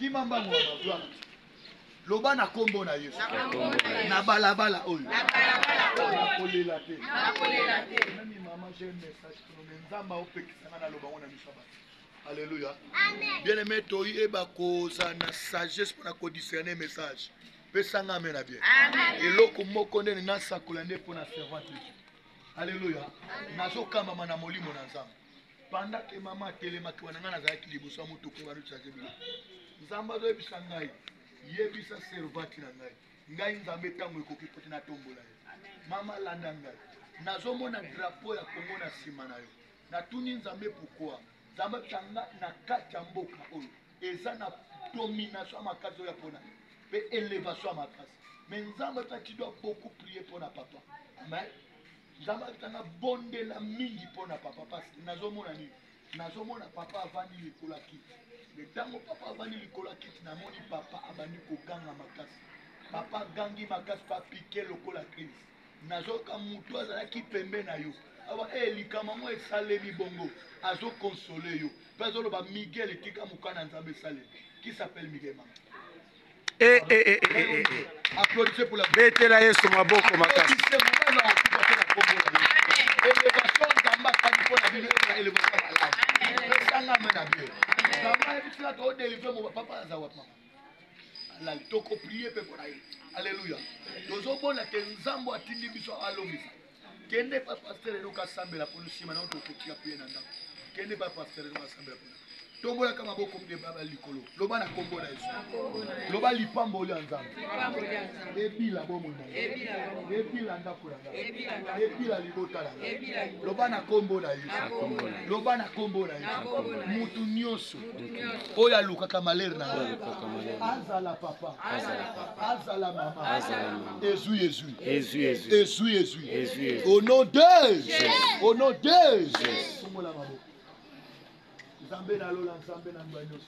Kima mbangu mama, gloire. Loba na kombo na Yesu. Na balabala oyo. Nakolela te. Meme mama, j'ai un message pour nous. Nzambe aopekisa nga naloba ngo na miso ya bato. Alléluia. Bien aimé, toyeba kozala na sagesse mpona kodiscerne message. Pesa nga amen na bien. Eloko moko nde nasakola nde mpo na servante de Dieu. Alléluia. Nazokambama na molimo na Nzambe. Pendant que mama atelemaki wana, ngai nazalaki liboso ya motuka oyo bazocharge biloko. Nzambe azoyebisa ngai, yebisa servante na ngai, ngai Nzambe ntango ekoki mpo te natombola ye. Mama landa ngai, nazomona drapeau ya Congo na nsima na yo. Natuni Nzambe pourquoi? Nzambe abisa nga na kati ya mboka oyo eza na domination ya makasi oyo ya mpona yo mpe elevation ya makasi. Mais Nzambe abisa tu dois beaucoup prier mpona papa. Amen. Nzambe abisa nga bondela mingi mpona papa parce que nazomona nini? Nazomona papa avandi likolo ya kiti. Mais ntango papa avandi likolo ya kiti, namoni papa abandi koganga makasi. Papa agangi makasi mpe apike lokola crise. Nazoyoka moto azalaki pembe na yo awa e likambo yango esalemi bongo, azokonsole yo mpe azoloba Miguel tika mokana Nzambe esalemi. Qui s'appelle Miguel mama? Eh, eh, eh, eh, eh, eh. Applaudissez pour la Betela Yesu maboko makasi. Applaudissez mobali na kokufa te na kombo na Yesu. Elevation Nzambe akani mpo na bino ezala elevation malamu. Pesanga amen na bien. Nzambe ayebisi nga to délivrer mo papa aza wapi mama? Alali toko prier mpe mpo na ye. Alléluia. Tozomona te Nzambe atindi biso alongisa. Kende pa pasteur Enoka asambela mpo nsima na yo tokotika prier na ndako. Kende pa pasteur Enoka asambela mpo na tombolaka maboko mibale likolo, loba na kombo na Yesu, loba lipamboli ya Nzambe ebila bomoi na ngai, ebila ndako na ngai, ebila libota na ngai, loba na kombo na Yesu, loba na kombo na Yesu. Mutu nyonso oyo alukaka malere na ngai, azala papa, azala mama, ezwi ezwi ezwi ezwi au nom de, au nom de. Tombola maboko. Nzambe na lola, Nzambe na ngwa nyonso.